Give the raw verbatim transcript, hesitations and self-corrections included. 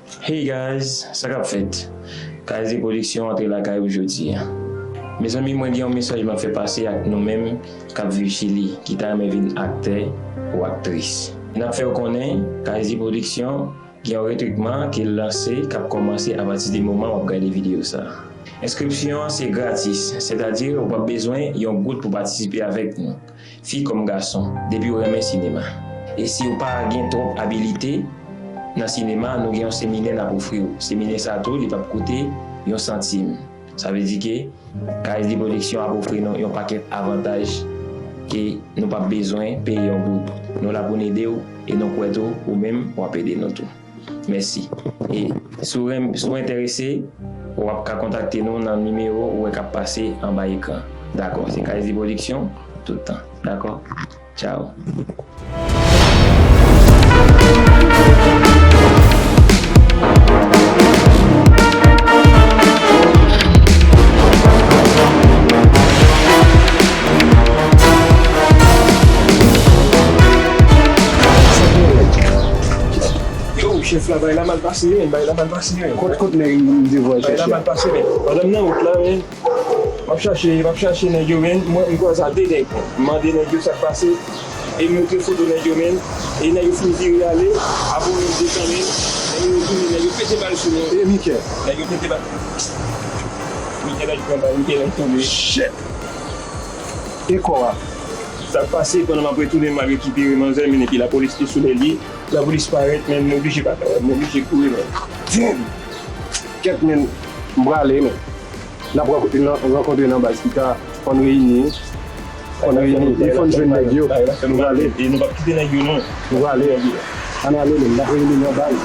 Hey guys, sa k ap fèt? K S D Production antre lakay ou jodi a. Mezanmi, mwen gen yon mesaj m ap fè pase ak nou menm k ap viv Chili, ki ta renmen vin aktè ou aktris. N ap fè w konnen, K S D Production gen yon rekritman ke l lanse k ap kòmanse apati de moman w ap gade videyo sa a. Enskripsyon an se gratis, sètadi ou p ap bezwen yon goud pou patisipe avèk nou, fi kòm gason, depi w renmen sinema. E si w pa gen twòp abilite nan sinema, nou gen yon seminè n ap ofri w. Seminè sa a tou, li p ap koute yon santim. Sa vle di ke K S D Production ap ofri nou yon pakèt avantaj ke nou p ap bezwen peye yon goud. Nou la pou n ede w e nou kwè tou ou menm w ap ede nou tou. Mèsi. E si w renm-, si w enterese, w ap ka kontakte nou nan nimewo ou wè k ap pase anba ekran. Dakò, se K S D Production tout tan. Dakò? Tchao. Yo, chèf la, bay la mal pase, men, bay la mal pase, men. Kot, kot nèg m di vwa chèf la? Bay la mal pase, men. Pandan m nan wout la, men, m ap chache, m ap chache nèg yo, men. Mwen, m kwaze a de nèg. M mande nèg yo sa k pase. E m montre foto nèg yo, men. E nèg yo fin vire ale. Apre, mwen desann, men. Nèg yo tounen, nèg yo pete bal sou nou. E Mikel? Nèg yo pete bal. Mikel la pran bal, Mikel la tonbe. Shit! E kò a? Sa k pase, pandan m ap retounen, m al rekipere manzè, men, epi lapolis te sou lè li. Lapolis parèt, men, m oblije pa ka wè, m oblije kouri, men. Damn! Kèt, men, m prale, men. N ap rankontre nan, rankontre nan baz pita, fò n reyini. Fò n reyini. E fò n jwenn nèg yo. Nou prale. E nou p ap kite nèg yo, non. Nou prale. Ann ale, men. N ap reyini nan baz.